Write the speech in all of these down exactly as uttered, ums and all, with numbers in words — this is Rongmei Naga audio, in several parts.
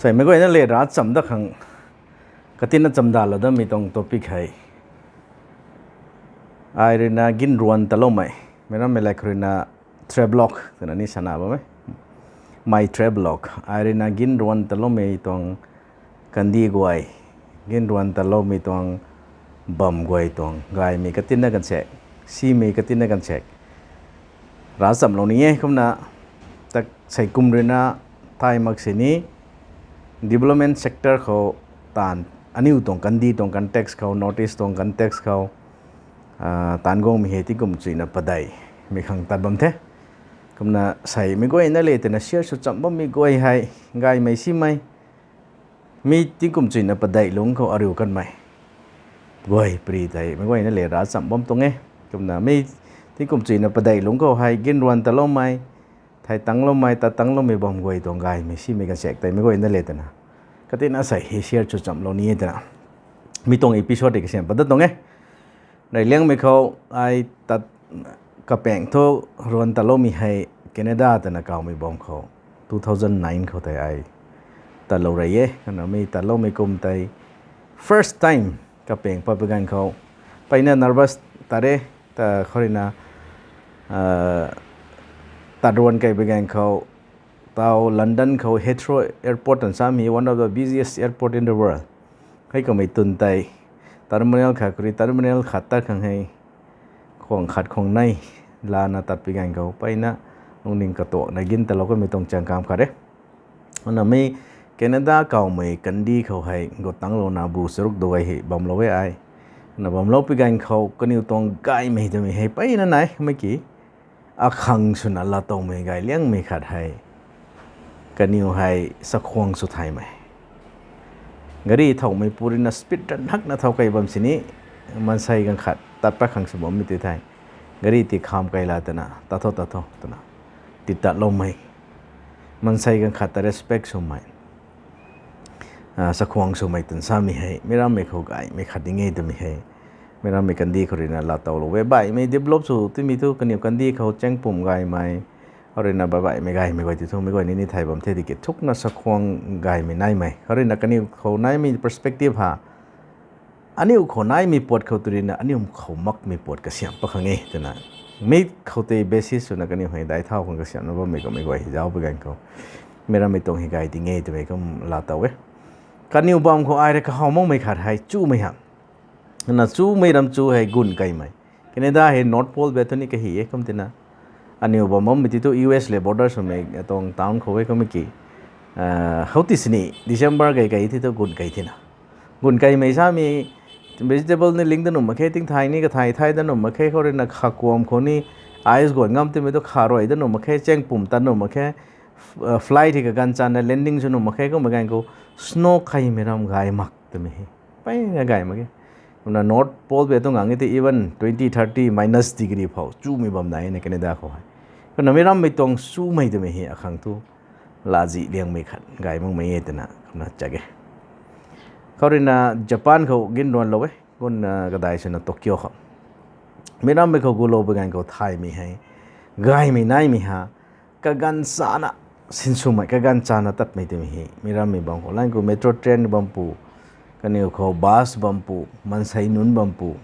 Tei meic guayna le ravcham dat khang katina chamdalou datmei tuang topic hei, ai ruina ginruan taloumei, meic rammei lak khou ruina travelogue twna ni sana bam e. My travelogue. Ai ruina ginruan taloumei tuang kandih guay, ginruan taloumei tuang bam guay tuang gaymei katina kan sek, simei katina kan sek ravchamlou ni e. Kumna ta sei kum ruina thay mak sini development sector khou taanv, aniu tuang kandih tuang context khou, North East tuang context khou, taanv guangmei hei tingkum chuina padeihmei khang tat bam the. Kumna sei meic guayna le twna share sw cham bammei guay hei, gaymei simei, mi tingkum chuina padeih lungc khou ariu kanmei guay pary tei meic guayna le ravcham bam tuang e. Kumna mi tingkum chuina padeih lungc khou hei ginruan taloumei, thay tangloumei, tat tangloumei bam guay tuang gaymei simei kan sek tei meic guayna le twna katina sei hei share sw chamlou ni e twna mi tuang episode hei kasiam pat dat tuang e. Reyliangmei khou ai tat kapaeng thu ruan tatloumei hei Canada twna kawmei bam khou two thousand nine khou tei ai tatlou rey e. Kumna mi tatloumei kum tei first time kapaeng pat pui ganv khou mpeyna nervous tat re, ta khou ruina tat ruan kei pui ganv khou tau London khou Heathrow Airport twna samei one of the busiest airport in the world. Hei kummei twn tei terminal khat khou rui terminal khat tat khang hei khwang khat khwang nei lana tat pui ganv khou mpeyna lungning katuakna gin tatlou kamei tuang chaeng kamv khat e. Kumna mi Canada kawmei kandih khou hei gut tanglouna bu charuk dou gay hei bamlou e ai. Kumna bamlou pui ganv khou kaniw tuang gaymei twmei hei mpeyna nai mei ki, akhang swna laatowmei gayliangmei khat hei kaniw hei chakhwang sw thaymei. Gari thowmei pu ruina speed ranv hakna thow kei bam sini, maansei ganv khat tat pat khang sw bammei tei thei, gari ti kham kei la twna tat tho tat tho twna titatloumei, maansei ganv khat ta respect swmei, chakhwang swmei twna samei hei meic rammei khou gaymei khat ding e twmei hei meic rammei kandih khou ruina laatowlou e. Baihmei develop sw timei thu kaniw kandih khou chaeng pum gaymei, khou ruina baih baihmei gaymei guay ti thu meic guay ni ni thay bam the tiki thukna chakhwang gaymei naimei khou ruina kaniw khou naimei perspective ha aniu khou naimei puat khou tw ruina aniu khou makmei puat kasiam pat khang e twna mi khou tei basis swna kaniw hei daic thau khang kasiamna bammei kummei guay hei zauc pui ganv khou meic rammei tuang hei gay ding e twmei kum laatow e. Kaniw bam khou ai rui kahaw makmei khat hei chumei ha. Na chumei ram chu hei gun keymei. Canada hei North Pole bia thu ni kahi e kum tina. Aniu bam bammei ti thu U S le border swmei tuang town khou e kummei ki, how ti sini December kei kei ti thu gun key thina. Gun keymei samei vegetable ni ling dat nuh mak khe, tingthai ni kathai thai dat nuh mak khe, khou ruina khakuam khou ni ice guan ngam timei thu kharui dat nuh mak khe, chaeng pum tat nuh mak khe, flight hei kaganv chana landing sw nuh mak khe kummei ganv khou snow keymei ram gay mak twmei hei mpeyna gay mak e. Kumna North Pole bia tuang ngang e ti even twenty, thirty minus degree phou chumei bam nai na Canada khou hei. Kumna meic rammei tuang chumei twmei hei akhang thu latzih liangmei khat gay makmei e twna kumna chak e. Khou ruina Japan khou ginruanlou e, gun kadai swna Tokyo khou. Meic rammei khou gulou pui ganv khou thaymei hei gaymei naimei ha kaganv chana sinswmei, kaganv chana tatmei twmei hei meic rammei bam khou lan khou metro train bampu, kaniw khou bus bampu, maansei nunc bampu,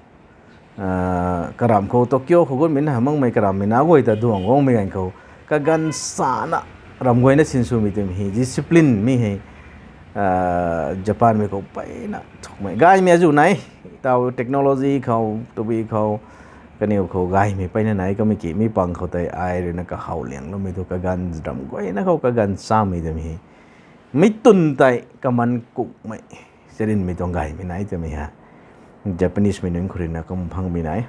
karamv khou Tokyo khou gunmei na makmei karamvmei na guay ta duang guangmei ganv khou kaganv chana ram guayna sinswmei twmei hei discipline mi hei Japanmei khou mpeyna thukmei gaymei azuh nai. Taw technology khou, tabui khou, kaniw khou gaymei mpeyna nai kummei ki mi pang khou tei ai ruina kahaw liangloumei thu kaganv ram guayna khou kaganv chamei twmei hei mi twn tei kaman kukmei, charynmei tuang gaymei nai twmei ha Japanesemei nunc khou ruina kum phangmei nai.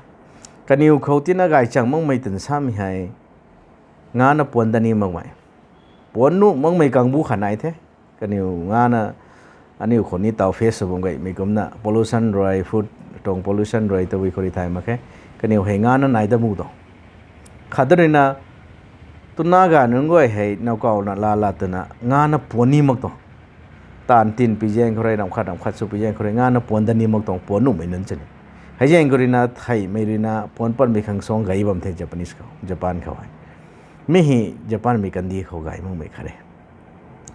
Kaniw khou tina gaychang makmei twna samei hei ngana puan dat ni makmei, puan nuh makmei kangbu khat nai the. Kaniw ngana aniu khou ni taw face sw bam gaymei kumna pollution rui, food tuang pollution rui tabui khou rui thay mak khe. Kaniw hei ngana nai dat mu tuang khat dat ruina twna ga nunc guay hei nowkawna laa laa twna ngana puan ni mak tuang. Taanv tin pizaeng khou rui, ramh khat ramh khat sw pizaeng khou rui ngana puan dat ni mak tuang, puan nuhmei nunc chani. Heizaeng khou ruina theihmei ruina puan patmei khang suang gay bam the Japanese khou, Japan khou hei. Mi hei Japanmei kandih khou gay makmei khat e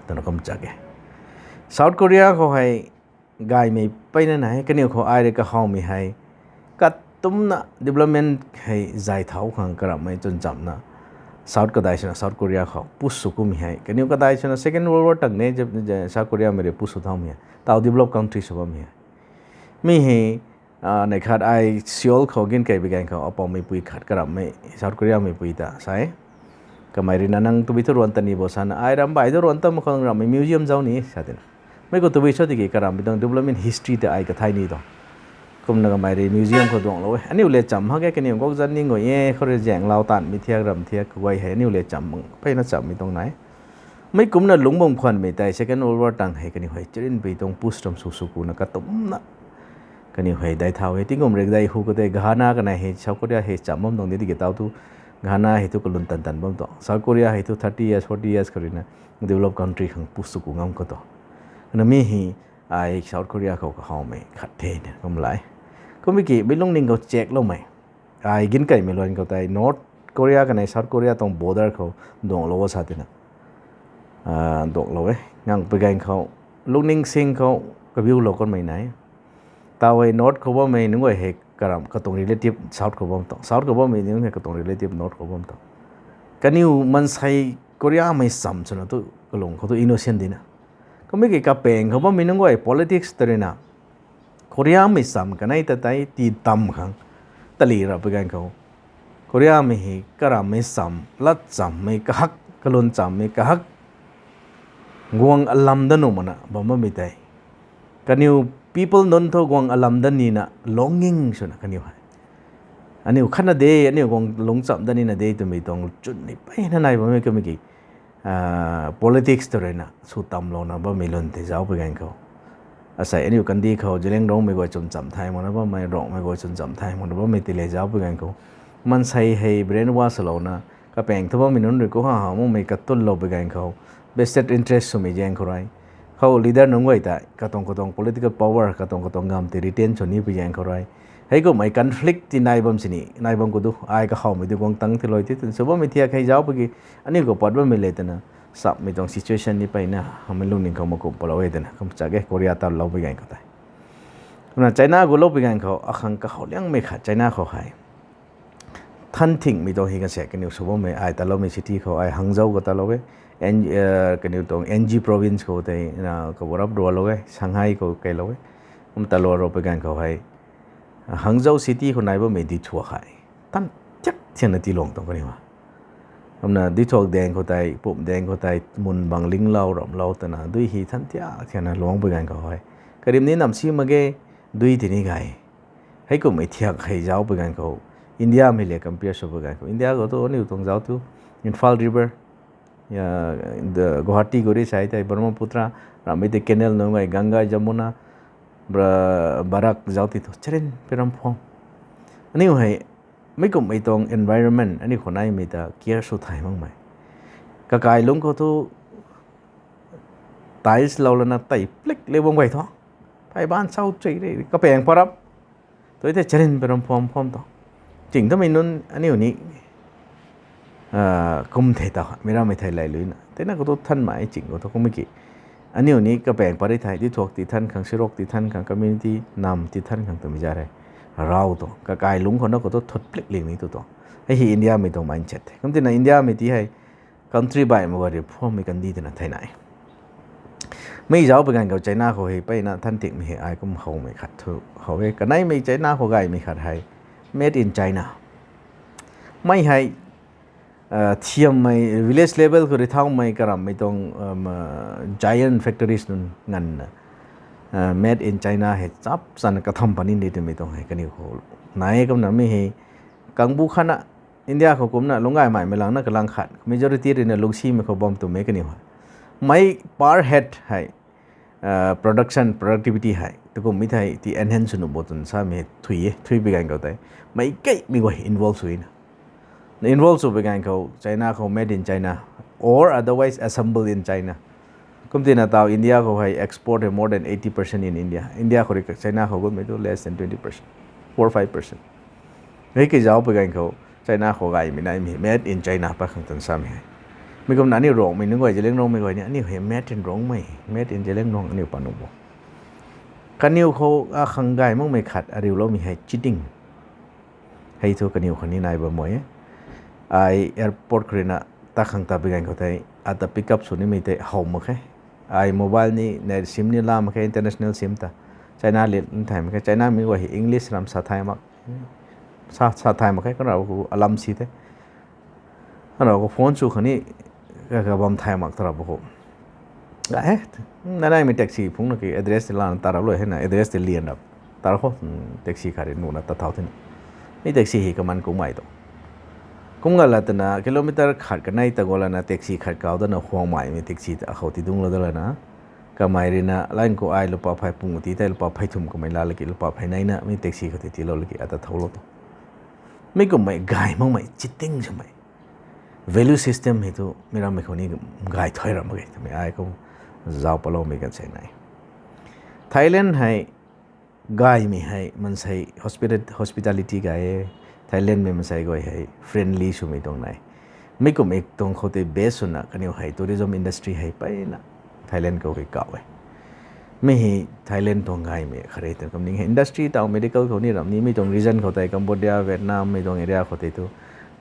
twna kum chak e. South Korea khou hei gaymei peyna nai, kaniw khou ai rui kahawmei hei, katumna development hei zay thau khang karamhmei chwn chamna South kadai swna South Korea khou push sw kumei hei, kaniw kadai swna Second World War tang ne, South Korea mei rui push sw thaumei hei, tau developed country sw bammei hei. Mi hei, neih khat ai Seoul khou gin kei bi ganv khou apoumeipui khat karamhmei South Korea meipui ta sa e. Kamei rui na nang tabui thu ruan ta ni bo sana, ai ram bai thu ruan ta mak khang ramhmei museum zauc ni sa tina. Mei khou tabui cho tiki karamhmei tuang development history ta ai kathai ni tuang. Kumna kamei rui museum khou duanglou e. Aniu le cham hak e, kaniw gok zan ni ngui e, khou rui zaenglou taanvmei thiak ram thiak kaguay hei aniu le cham peyna chammei tuang nai. Mei kumna lungc bam khwanmei tei Second World War tang hei kaniw hei charynpui tuang push ram sw sw kuna katumna kaniw hei dai thau e. Tingkum rikdei hu khou tei Ghana kanei hei South Korea hei cham bam tuang di tiki tau thu Ghana hei thu kalun tan tan bam tuang. South Korea hei thu thirty years, forty years khou rui na developed country khang push sw ku ngam khou tuang. Kumna mi hei ai South Korea khou kahawmei khat the ni kum lai. Kummei ki mei lungning khou check loumei, ai gin keimei luan khou tei North Korea kanei South Korea tuang border khou duanglou sa tina duanglou e. Ngang pui ganv khou lungning sing khou kabiulou kanmei nai. Tau hei North khou bammei nunc guay hei karamh katuang relative South khou bam tuang, South khou bammei nunc hei katuang relative North khou bam tuang. Kaniw maansei Koreamei cham swna thu kalung khou thu innocent dina. Kummei ki kapaeng khou bammei nunc guay politics ta rui na Koreamei cham kanei ta tei tii tam khang tali ra pui ganv khou Koreamei hei karamhmei cham, lat chammei kahak, kalun chammei kahak guang alam dat nuh makna bam bammei tei kaniw people nunc thu guang alam dat nina longing swna kaniw hei aniu khatna de, aniu guang lungc cham dat nina de twmei tuang chwnmei peyna nai bammei kummei ki politics ta rui na sw tamlouna bammei lun tei zauc pui ganv khou asei aniu kandih khou Zeliangrongmei guay chwn cham thay makna bammei, Rongmei guay chwn cham thay makna bammei tei le zauc pui ganv khou maansei hei brainwash swlouna kapaeng thu bammei nunc rui khou ha ha makmei katunlou pui ganv khou vested interest swmei zaeng khou rui khou leader nunc guay tei katuang katuang political power, katuang katuang ngam tei retain sw ni pui zaeng khou rui hei kummei conflict ti nai bam sini nai bam khou du ai kahawmei du guang tang thilou ti twna sw bammei thiak hei zauc pui ki aniu khou pat bammei le twna sapmei tuang situation ni peyna hamei lungning khou makum palou e twna kum chak e Korea ta lou pui ganv khou tei. Kumna China gu lou pui ganv khou akhang kahaw liangmei khat China khou hei than thingmei tuang hei kan se kaniw sw bammei ai taloumei city khou ai Hangzhou khou talou e. Kaniw tuang Anji province khou tei kaburap rualou e, Shanghai khou keilou e. Kum talou rou pui ganv khou hei Hangzhou city khou nai bammei duithuak hei than thiak thianna tiiluang tuang kaniw a. Kumna duithuak daeng khou tei, pumh daeng khou tei mun bang linglou ramhlou twna dui hei than thiak thianna luang pui ganv khou hei karim ni nam si mak ge, dui tini gay. Hei kummei thiak hei zauc pui ganv khou Indiamei le compare sw pui ganv khou India khou thu aniu tuang zauc thu Imphal River, Guwahati khou rui sai tei Brahmaputra, ramhmei tei canal nunc gay Ganga, Jamuna, Barak zauc ti thu charyn pui ram pham. Aniu hei mei kummei tuang environment aniu khou naimei ta care sw thay makmei. Kakai lungc khou thu tiles lou lana tei plik le bam guay thu phey baan sau chui re kapaeng parap tu tei charyn pui ram pham pham tuang. Ching tamei nunc aniu ni kum thei ta mei rammei thei lay luina teina khou thu thanmei ching khou thu kummei ki aniu ni kapaeng pari thei duithuak ti than khang, sirok ti than khang, community nam ti than khang twmei za re. Rau tuang kakai lungc khou na khou thu thut plik ling ni tu tuang. Hei hei Indiamei tuang mindset the. Kum tina Indiamei ti hei country baihmei guay rui phuammei kandih twna thei nai. Mei zauc pui ganv khou China khou hei peyna than thingmei hei ai kum howmei khat thu how e. Kaneimei China khou gaymei khat hei Made in China. Mei hei thiammei village level khou rui thaumei karamhmei tuang giant factories nunc nganvna Made in China hei chap chana katham puni de twmei tuang hei kaniw khou nai e. Kumna mi hei kangbu khatna India khou kumna lungc gaymaimei langna kalang khat majority ruina lungcsimei khou bam twmei kaniw hei mei per head hei production productivity hei tukumhmei thei ti enhance sw nuh bo twna samei hei thui e. Thui pui ganv khou tei meic keymei guay involve swna involve sw pui ganv khou China khou Made in China or otherwise assembled in China. Kum tina tau India khou hei export hei more than eighty percent in India. India khou rui China khou gutmei tu less than twenty percent, four five percent. Hei kei zauc pui ganv khou China khou gaymei naimei Made in China pat khang twna samei hei Mi kumna aniu Rongmei nunc guay, Zeliangrongmei guay ni aniu hei made in Rongmei, made in Zeliangrong aniu pat nuh bo. Kaniw khou akhang gay makmei khat ariuloumei hei cheating. Hei thu kaniw khou ni nai bam e. Ai airport khou ruina ta khang ta bi ganv khou tei, ata pick up sw nimei tei how mak khe. Ai mobile ni, net sim ni la mak khe, international sim ta. China lit ni thay mak khe, China mi guay hei English ram sa thay mak, sa, sa thay mak khe, kanra khou alam si the. Anra khou phone sw khang ni, ka, kabam thay mak tara bo khou. Ga he, nanaimei taxi phungna ki address tei lana tara lou hena, address tei lian rap. Tara khou, taxi khat rui nuhna ta thau thena. Mi taxi hei kaman kumhmei tu. Kum ga la twna kilometer khat kanei ta gou lana taxi khat kau dana huangmaimei taxi ta khou tidunglou da lana. Kamei ruina line khou ai lupa phey pung ti tei lupa phey thum kamei la laki lupa phey neina mi taxi khou tei tiilou laki ata thoulou tu. Mi kummei gay makmei cheating swmei value system hei thu mi rammei khou ni gay thuy ram mak ge twmei ai kum zauc paloumei kan se nai. Thailand hei gaymei hei mansei hospita-, hospitality gay e. Thailandmei mansei guay hei friendly swmei tuang nai. Mi kummei tuang khou tei base swna kaniw hei tourism industry hei peyna Thailand khou hei kauh e. Mi hei Thailand tuang gaymei khat re twna kum ning e. Industry taw medical khou ni ram ni mi tuang region khou tei Cambodia, Vietnam mei tuang area khou tei tu,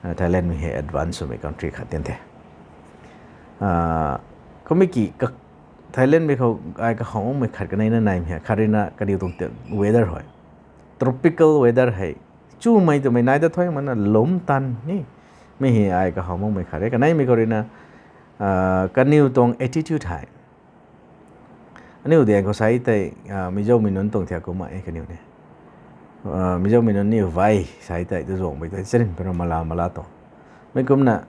Thailandmei hei advance swmei country khat tin the. Kummei ki Thailandmei khou ai kakhou makmei khat kaneina naimei hei khat ruina kaniw tuang weather hei tropical weather hei chumei twmei nai ta thuy makna lum tan ni. Mi hei ai kakhou makmei khat re. Kaneimei khou ruina kaniw tuang attitude hei aniu diang khou sai tei, Mizoumei nunc tuang thiak kumna e kaniw ni. Mizoumei nunc ni vai sai tei ta zuangmei tei charin pera mala mala tuang. Mi kumna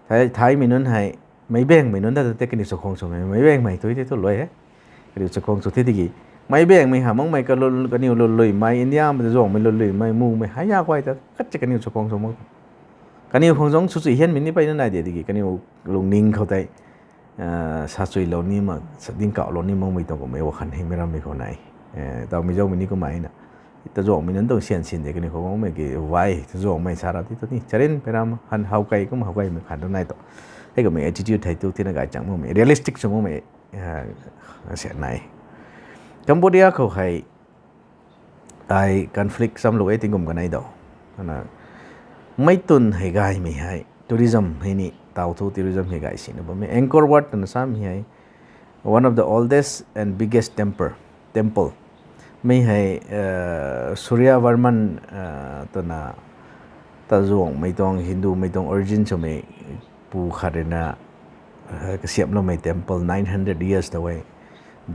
Thaimei nunc hei, meic baengmei nunc ta tei kaniw chakhwang swmei, meic baengmei tui tei thu luai e. Kaniw chakhwang sw the tiki, meic baengmei ha makmei kaniw luluimei, Indiamei ta zuangmei luluimei, mumei hei ya guay ta kat si kaniw chakhwang sw mak. Kaniw khang zauc swchui hianmei ni peyna nai de tiki kaniw lungning khou tei sa chuilou ni mak, sa dingkauhlou ni makmei tuang kummei wakhan hei mi rammei khou nai. Taw Mizoumei ni kumna na ta zuangmei nunc tuang syan sin de kaniw khou makmei ki vai ta zuangmei sa ra ti tu ni charin pera han how kei kum how keimei khan tu nai tu. Hei kummei attitude hei tu tina gay chang makmei, realistic sw makmei sa nai. Cambodia khou hei ai conflict chamlou e tingkum kanei daw. Meic twn hei gaymei hei tourism hei ni taw thu tourism hei gay sina bammei Angkor Wat twna samei hei one of the oldest and biggest temple, temple. Mi hei Suryavarman twna ta zuangmei tuang Hindumei tuang origin swmei pu khat ruina kasiamhloumei temple nine hundred years ta e.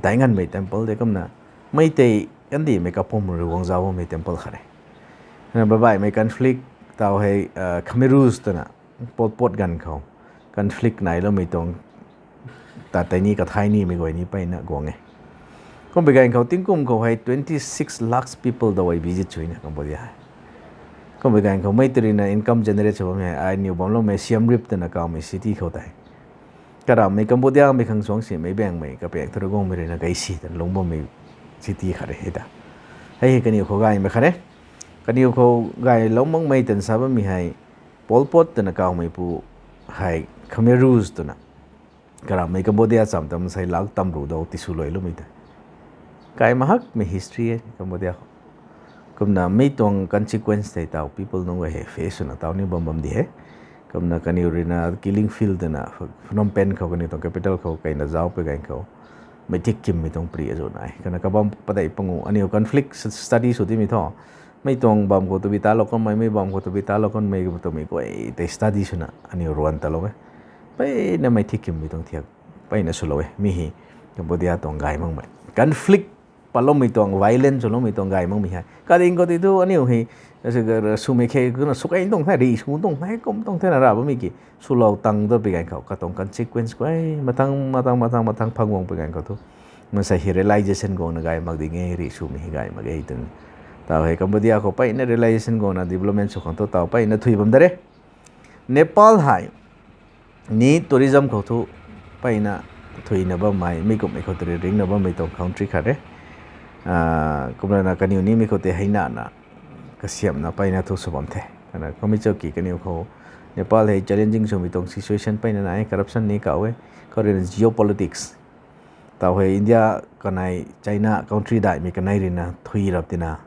Dainganmei temple de kumna mei tei kandihmei kapwm rui guangzauc bammei temple khat e. Baihbaihmei conflict taw hei Khmer Rouge twna Pol Pot ganv khou conflict nailoumei tuang ta tei ni kathai nimei guay ni peyna guang e. Kumbei ganv khou tingkum khou hei twenty six lakhs people daw visit swna Cambodia hei. Kumbei ganv khou mei tei ruina income generate sw bammei hei ai niw bamloumei Siem Reap twna kawmei city khou tei. Karammei Cambodiamei khang suang simei baengmei kapaeng thu rui guangmei ruina gay si twna lungc bammei city khat re hei ta. Hei hei kaniw khou gaymei khat re. Kaniw khou gaylou makmei twna sa bammei hei Pol Pot twna kawmeipu hei Khmer Rouge twna karammei Cambodia cham ta mansei lak tamru daw tiswluailoumei tei kai mahakmei history e Cambodia khou. Kumna mi tuang consequence tei taw people nunc guay hei face swna taw ni bam bam di he. Kumna kaniw ruina killing field twna Phnom Penh khou kaniw tuang capital khou kaina zauc pui ganv khou mei thik kimmei tuang pri azu nai. Kana kabam padeih pangu aniw conflict study sw timei thu mei tuang bam khou tabui talou kanmei, mei bam khou tabui talou kanmei twmei guay tei study swna aniw ruan talou e. Peyna mei thik kimmei tuang thiak peyna swlou e. Mi hei Cambodia tuang gay makmei conflict patloumei tuang, violence swloumei tuang gay makmei hei kading khou tei thu aniu hei swmei khe kuna swkei tuang the, ri sw tuang the, kum tuang the na ra bammei ki swlou tang ta pi ganv khou katuang consequence guay mathang mathang mathang mathang phang guang pi ganv khou thu mansei hei realization guangna gay mak ding e, ri swmei hei gay mak ge twna. Taw hei Cambodia khou peyna realization guangna development sw khang thu taw peyna thui bam da re. Nepal hei ni tourism khou thu peyna thuina bammei, mi kummei khou tei ringna bammei tuang country khat re. Kumlana kaniw ni mi khou tei heinana kasiamhna peyna thu sw bam the. Kana kummei chauki kaniw khou Nepal hei challenging swmei tuang situation peyna nai, corruption ni kau e. Khou ruina geopolitics. Tau hei India kanei China country daihmei kanei ruina thui rap tina,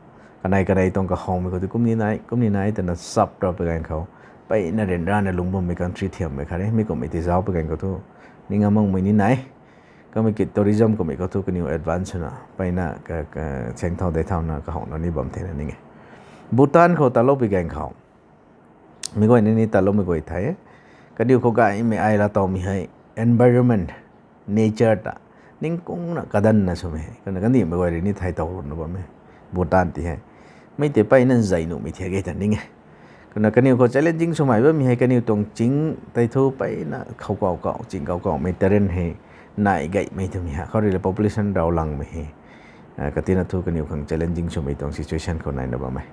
kanei kanei tuang kahawmei khou tu kum ni nai, kum ni nai twna sap rap pui ganv khou, peyna ryanrana lung bammei country thiammei khat e. Mi kummei tei zauc pui ganv khou thu, ning amakmei ni nai. Kamei ki tourism kummei khou thu kaniw advance swna peyna ka, ka, seng thau dei thauna kahawna ni bam thena ning e. Bhutan khou talou pui ganv khou, mi guay ni ni taloumei guay thei e. Kaniw khou gaymei ai laa towmei hei environment, nature ta ningkungna kadanna swmei hei. Kana kandihmei guay rui ni thei tow runa bam e. Bhutan ti hei. Mei tei peyna nzei nuhmei thiak e ta ning e. Kana kaniw khou challenging swmei bammei hei kaniw tuang ching tei thu peyna khou kau kau, ching kau kaumei terrain hei nai gaymei twmei ha. Khou rui le population rau langmei hei. Ah, katina thu kaniw khang challenging swmei tuang situation khou naina bam e.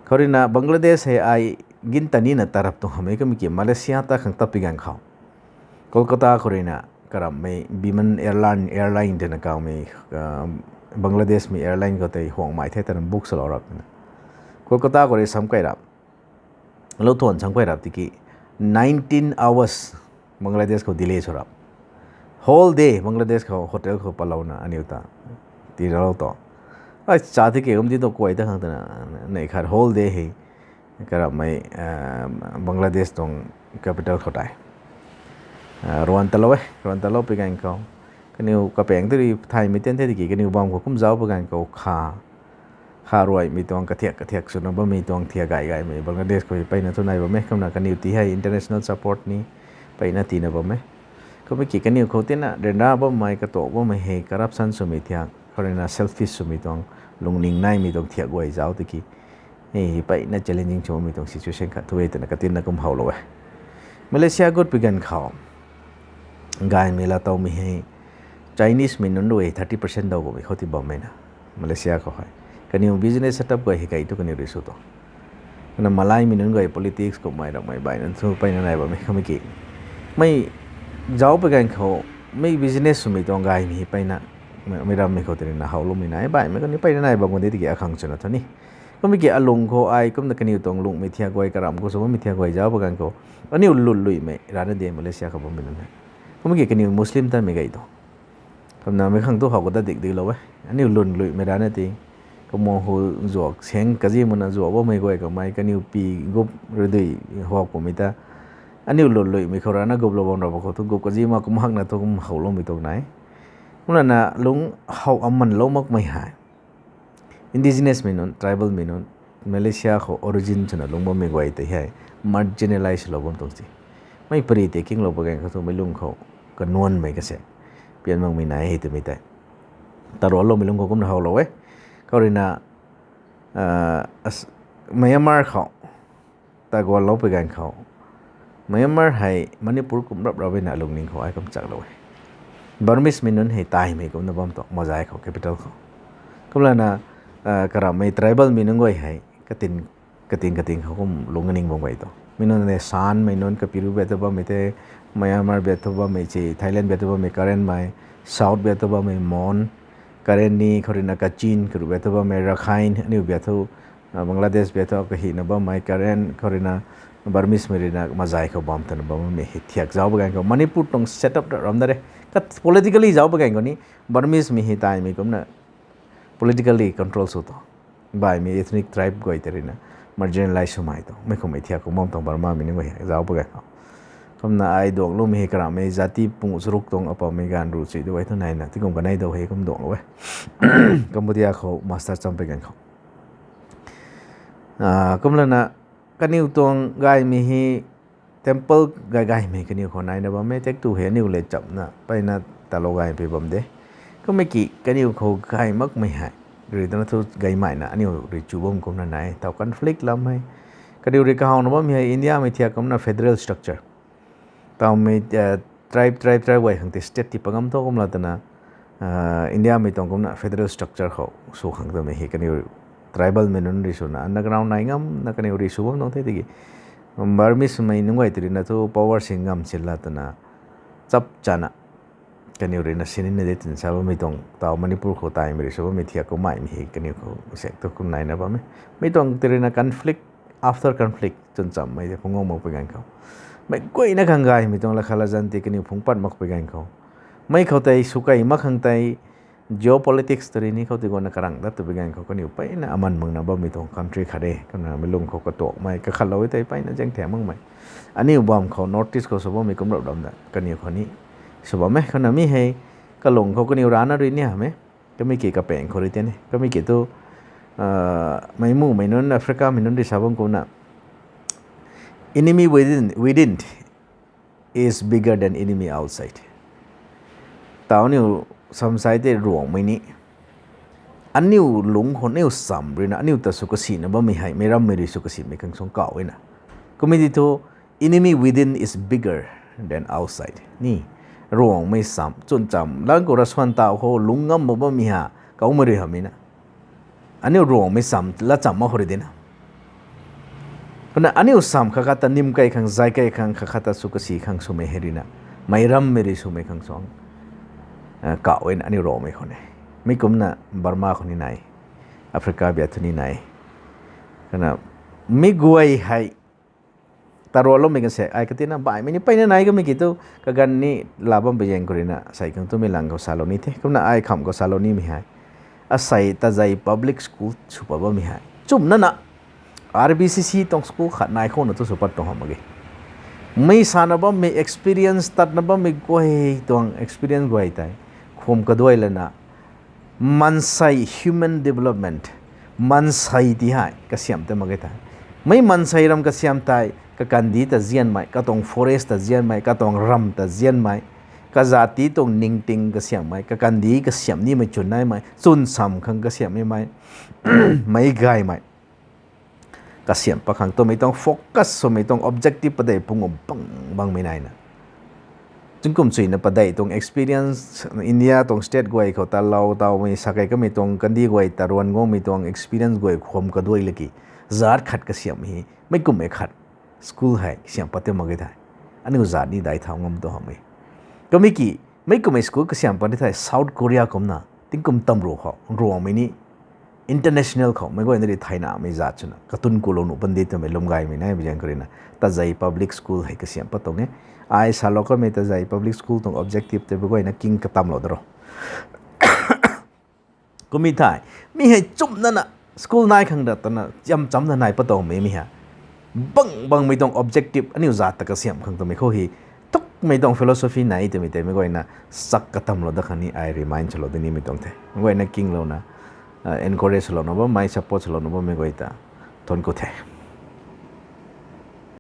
Khou ruina Bangladesh hei ai gin ta nina tarap tuang hamei kamei ki Malaysia ta khang tap pui ganv khou, Kolkata khou ruina karamhmei Biman Airline, airline twna kaumei, ah, Bangladesh mei airline khou tei huangmei the twna book swlou rap twna. Kolkata khou rui sam kai rap. Lou thuan sam kai rap tiki nineteen hours Bangladesh khou delay sw rap. Whole day Bangladesh khou hotel khou palouna aniu ta tii ralou tuang. Ai cha tiki kum ti tu kuay ta khang twna, nei khat whole day hei karamhmei, ah, Bangladesh tuang capital khou tei, ah, ruan talou e, ruan talou pui ganv khou. Kaniw kapaeng tu rui thaymei tian the tiki kaniw bam khou kum zauc pui ganv khou kha, kha ruaimei tuang kathiak kathiak swna bammei tuang thiak gay gaymei Bangladesh khou hei peyna thu nai bam e. Kumna kaniw ti hei international support ni peyna tiina bam e. Kummei ki kaniw khou tina ryanra bammei, katuak bammei hei corruption swmei thiak, khou ruina selfish swmei tuang, lungning naimei tuang thiak guay zauc tiki, hei peyna challenging swmei tuang situation khat thu e twna katinna kum howlou e. Malaysia gut pui ganv khou gaymei laa towmei hei Chinese mei nunc rui thirty percent daw bammei khou ti bammei na, Malaysia khou hei. Kaniw business setup guay hei kai tu kaniw rui sw tuang. Kana Malaimei nunc guay politics kummei ramhmei baihna thu peyna nai bammei kamei ki, mei zauc pui ganv khou, mei business swmei tuang gaymei hei peyna, mei rammei khou tei ruina howloumei nai baihmei kaniw peyna nai bam khou de tiki akhang swna thu ni. Kummei ki alung khou ai kumna kaniw tuang lungmei thiak guay, karamh khou sw bammei thiak guay zauc pui ganv khou, aniu lun luimei rana de Malaysia khou bammei nunc hei. Kummei ki kaniw Muslim tanmei gay tuang. Kumna mei khang thu how khou ta dik diklou e. Aniu lun luimei rana ti, kamuang hu zuak seng kazi mana zuak bammei guay kamei kaniw pi gup rui dui huak kumei ta, aniu lun luimei khou rana guplou bam rap khou thu gup kazi ma kum hakna thu kum howloumei tuang nai. Kumlana lung how amanlou makmei hei indigenous mei nunc, tribal mei nunc, Malaysia khou origin swna lung bammei guay tei hei marginalize lou bam tuang si. Mei pari tei kinglou pui ganv khou thu mei lung khou kanuanmei kase pian makmei nai hei twmei tei taruanloumei lung khou kumna howlou e. Khou ruina, ah, as-, Myanmar khou taguanlou pui ganv khou, Myanmar hei Manipur kum rap rap e na lungning khou ai kum chaklou e. Burmese mei nunc hei taimei kumna bam tuang Majai khou, capital khou. Kumlana, ah, karamhmei tribal mei nunc guay hei katin, katin katin khou kum lungning bam guay tuang. Mi nunc ne Shanmei nunc, Kapiru biak thu bammei the, Myanmar biak thu bammei si, Thailand biak thu bammei Karenmei, South biak thu bammei Mon, Karenni, khou ruina Kachin, karu biak thu bammei Rakhine, aniu biak thu, ah, Bangladesh biak thu kahina bammei Karen, khou ruina Burmese mei ruina Majai khou bam twna bammei hei thiak zauc pui ganv khou Manipur tuang setup ta ram da re. Ka politically zauc pui ganv khou ni Burmese mei hei taimei kumna politically control sw tuang. Baihmei ethnic tribe guay tei ruina marginalize swmei tuang. Mei khou mei thiak kum bam tuang Burma mei nunc guay hei zauc pui ganv khou. Kumna ai duangloumei hei karamhmei jati pung charuk tuang apammei ganv ru chui du e thu naina tikum kanei dou hei kum duanglou e. Cambodia khou master cham pui ganv khou. Ah, kumlana kaniw tuang gaymei hei temple gay gaymei kaniw khou naina bam e, tek tu hei aniu le chapna peyna talou gay pui bam de. Kummei ki kaniw khou gay makmei hei rui tana thu gaymeina aniu rui chu bam kumna nai. Tau conflict lam hei kaniw rui kahawna bammei hei India mei thiak kumna federal structure. Taumei, eh, tribe, tribe, tribe guay khang tei state ti pangam thu kumla twna, ah, India mei tuang kumna federal structure khou sw khang twmei hei kaniw tribal mei nunc rui swna underground nai ngamna kaniw rui sw bam tuang the tiki. Burmese mei nunc guay tei ruina thu power si ngam sila twna chap chana kaniw ruina sinina de twna sa bammei tuang tau Manipur khou taimei rui sw bammei thiak kummei hei kaniw khou sek thu kum naina bam e. Mi tuang tei ruina conflict after conflict chwn chammei tei phungc guang makpui ganv khou, mei guayna khang gaymei tuang lakha latzan tei kaniw phungc pat makpui ganv khou, mei khou tei swkei mak khang tei geopolitics tari ni khou tei guangna karang dat twpui ganv khou kaniw peyna aman makna bammei tuang country khat e. Kumna mei lung khou katuakmei kakhatlou e tei peyna zaeng tham makmei. Aniu bam khou North East khou sw bammei kum rap ram da kaniw khou ni sw bam e. Kumna mi hei kalung khou kaniw rana rui ni hamh e. Kamei ki kapaeng khou rui tei ni, kamei ki tu, meic mumei nunc, Africamei nunc rui sa bam kumna, enemy within, within is bigger than enemy outside. Tau aniu samsai tei Ruangmei ni, aniu lungc khou aniu sam ruina aniu ta sw kasina bammei hei meic rammei rui sw kasimei khang suang kauh e na. Kumei ti thu, enemy within is bigger than outside ni. Ruangmei sam chwn cham lang khou rasuan tau khou lungc ngam mak bammei ha, kaumei rui hamhmei na. Aniu Ruangmei sam lat cham mak khou rui dina, kumna aniu sam khat khat ta nim kei khang, zay kei khang, khat khat ta sw kasi khang swmei hei ruina, meic rammei rui swmei khang suang kauh e na aniu Ruangmei khou ni. Mi kumna Burma khou ni nai, Africa bia thu ni nai. Kumna mi guay hei tarualoumei kan se ai katina baihmei ni peyna nai kamei ki tu kaganv ni la bam pui zaeng khou ruina sei khang twmei lang khou salou ni the. Kumna ai kham khou salou nimei hei, asei Tazei Public School sw pat bammei hei chumna na R B C C tuang school khat nai khouna tu sw pat tuang hamh mak ge. Mi sana bammei experience, tatna bammei guay tuang experience guay tei khum kaduai lana, maansei, human development, maansei ti hei kasiamh tei mak ge thei, mei maansei ram kasiamh tei kakandih ta zianmei, katuang forest ta zianmei, katuang ram ta zianmei, kazat ti tuang ningting kasiamhmei, kakandih kasiamh nimei chwn naimei, chwn sam khang kasiamh nimei, meic gaymei kasiamh pat khang twmei tuang focus swmei tuang objective padeih pung bang bangmei naina, tingkum chuina padeih tuang experience, India tuang state guay khou talou tawmei sa kei kamei tuang kandih guay ta ruan guangmei tuang experience guay khum kaduai laki, zat khat kasiamh hi meic kummei khat school hei kasiamh pat tei mak ge thei, aniu zat ni daic thau ngam tu hamh e. Kamei ki, meic kummei school kasiamh pat ni thei South Korea kumna tingkum tamru khou Ruangmei ni international khou meic guayna rui thaynamei zat swna katun kulou nuh pandi twmei lwm gaymei nai pui zaeng khou ruina Tazei Public School hei kasiamh pat tuang e. Ai salou kamei Tazei Public School tuang objective tei meic guayna king katamlou da ro. Kumei thei, mi hei chumna na, school nai khang da twna cham chamna nai pat tuangmei mi hei, bang bangmei tuang objective aniu zat ta kasiamh khang twmei khou hi, thukmei tuang philosophy nai twmei tei meic guayna chak katamlou dat khang ni ai remind swlou di nimei tuang the. Meic guayna kinglouna, encourage swlouna bammei, support swlouna bammei guay ta thuanc ku the.